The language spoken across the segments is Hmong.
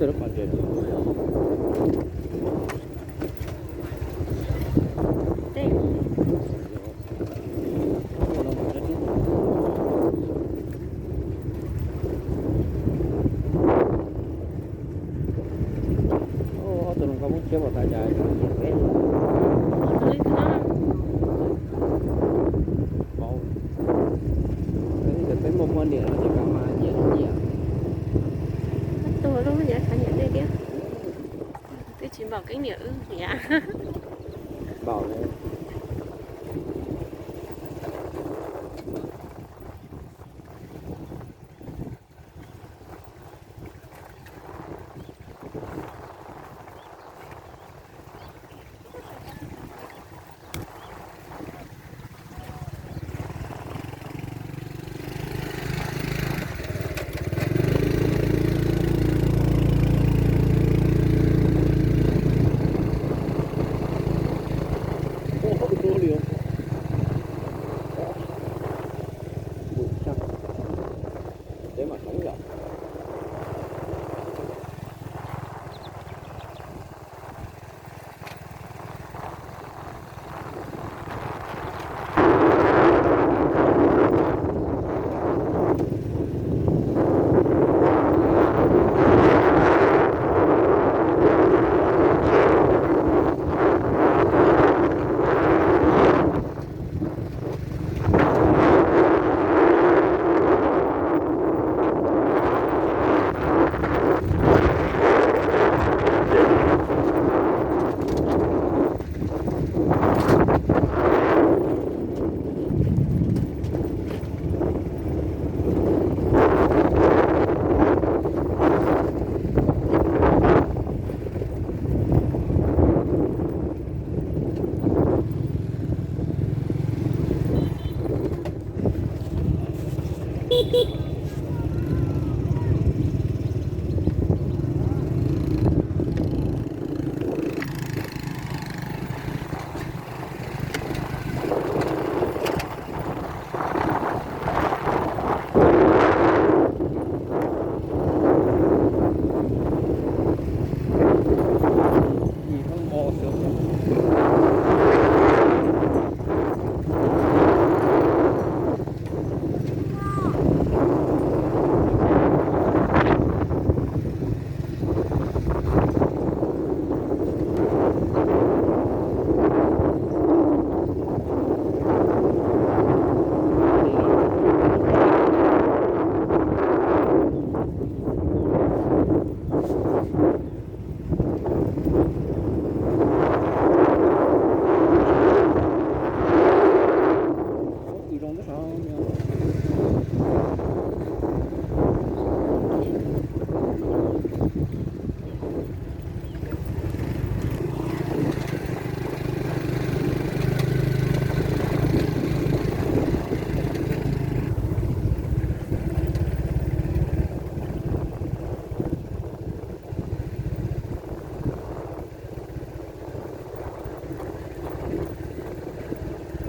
Ob tug hluas nkauj Hmoob Tshiab pom tas cas nyiam peb. Peb muaj poj niam no ces kav mas nyiam nyiam. Tuag lub nyiam qhov nyiam nej thiab. Twb tsis npaum keeb niam wb nyiam. Npaum.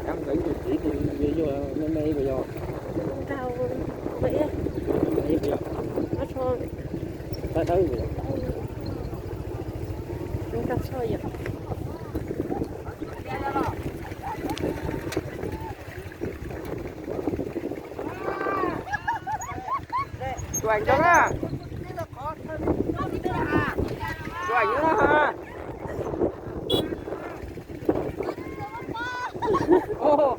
Nkawd ib tug txiv tus me me puas yog? Nraug me ib puas yog? Dawb dawb puas yog? Nraug tshoj yom. Tụi ảnh cho nhá. Tụi ảnh nữa ha. Ồ.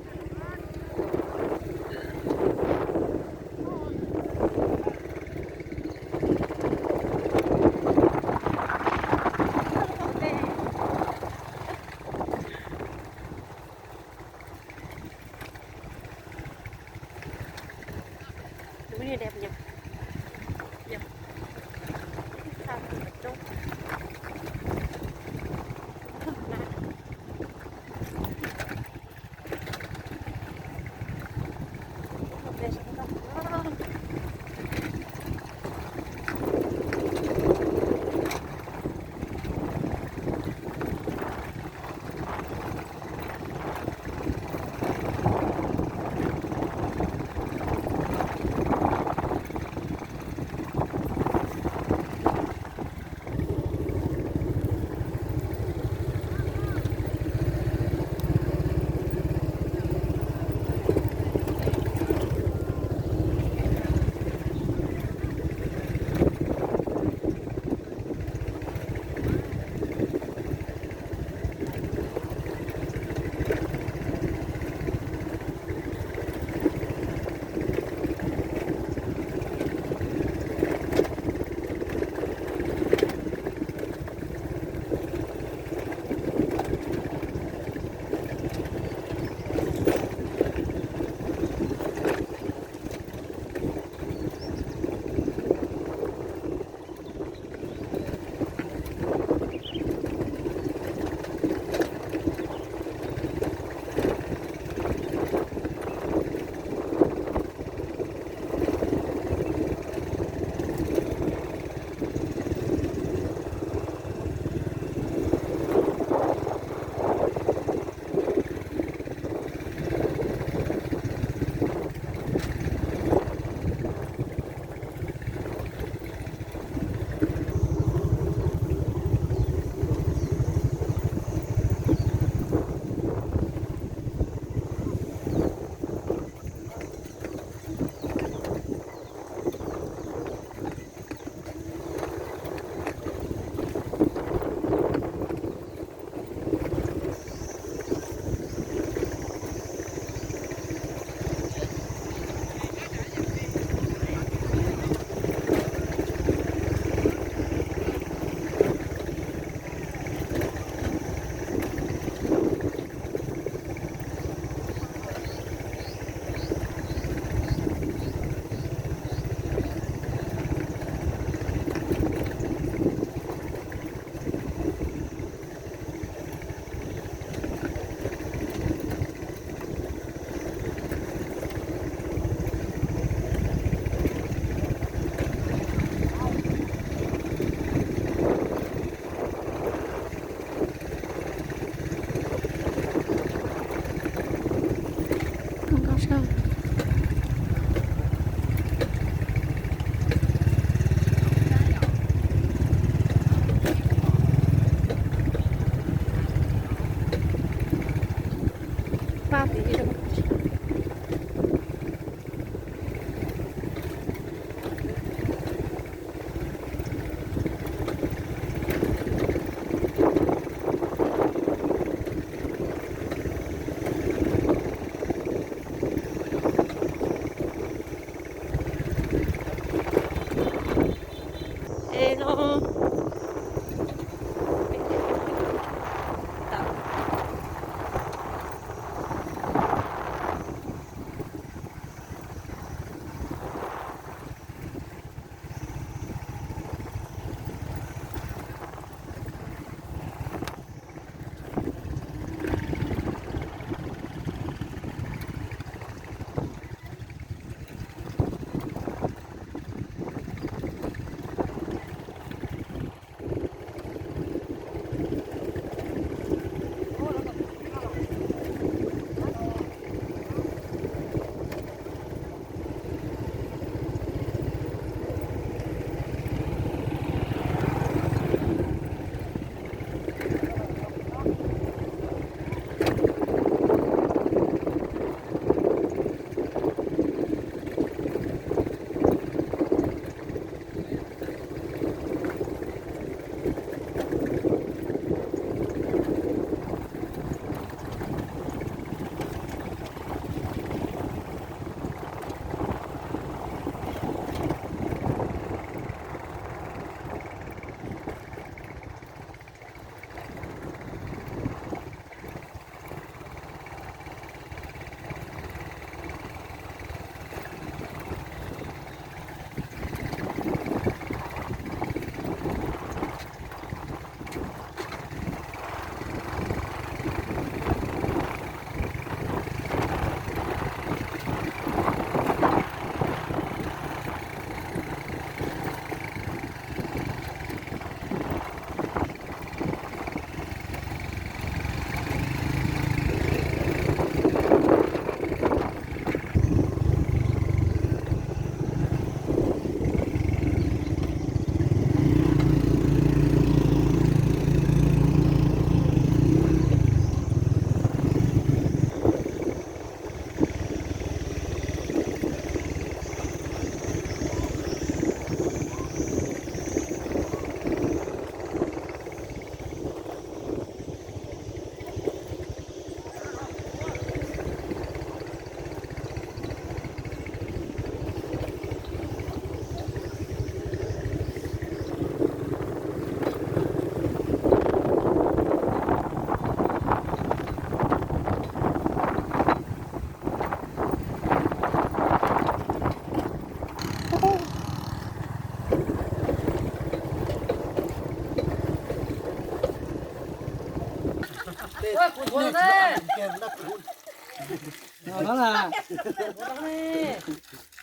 Núi này đẹp nhỉ? Nhỉ?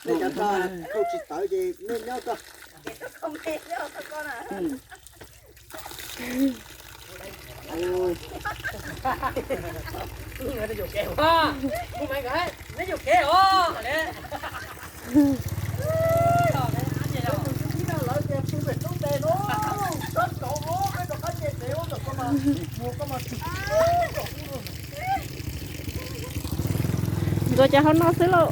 Nej cov tag khau tsis tawv ces nej nyob tso. Ntxuav cov hauv no xwb lauj.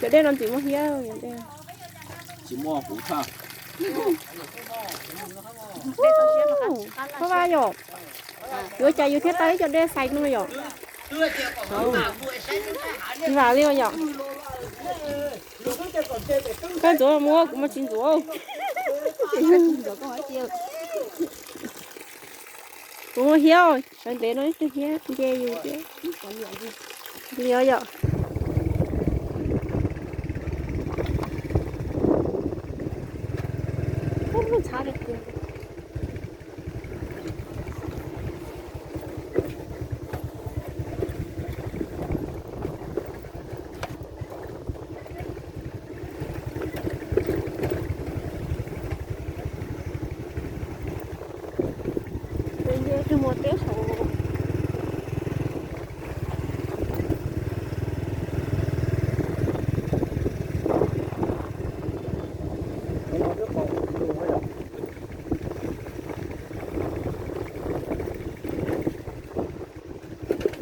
Cov dej no tsis muaj hiab. Tsis muaj huv tshaj. Pab Vaj yom, yuav cas yus thiaj tau ib co dej xais no yom? Vam li yom. Koj ntxuav muab, kuv mas tsis ntxuav. Kuv muaj hiab, sawv ntev no ib tug hiab nce yus thiab. Li yom.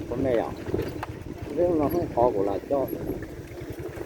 Kuv me yom, peb no hnub qhov kuv lam coj.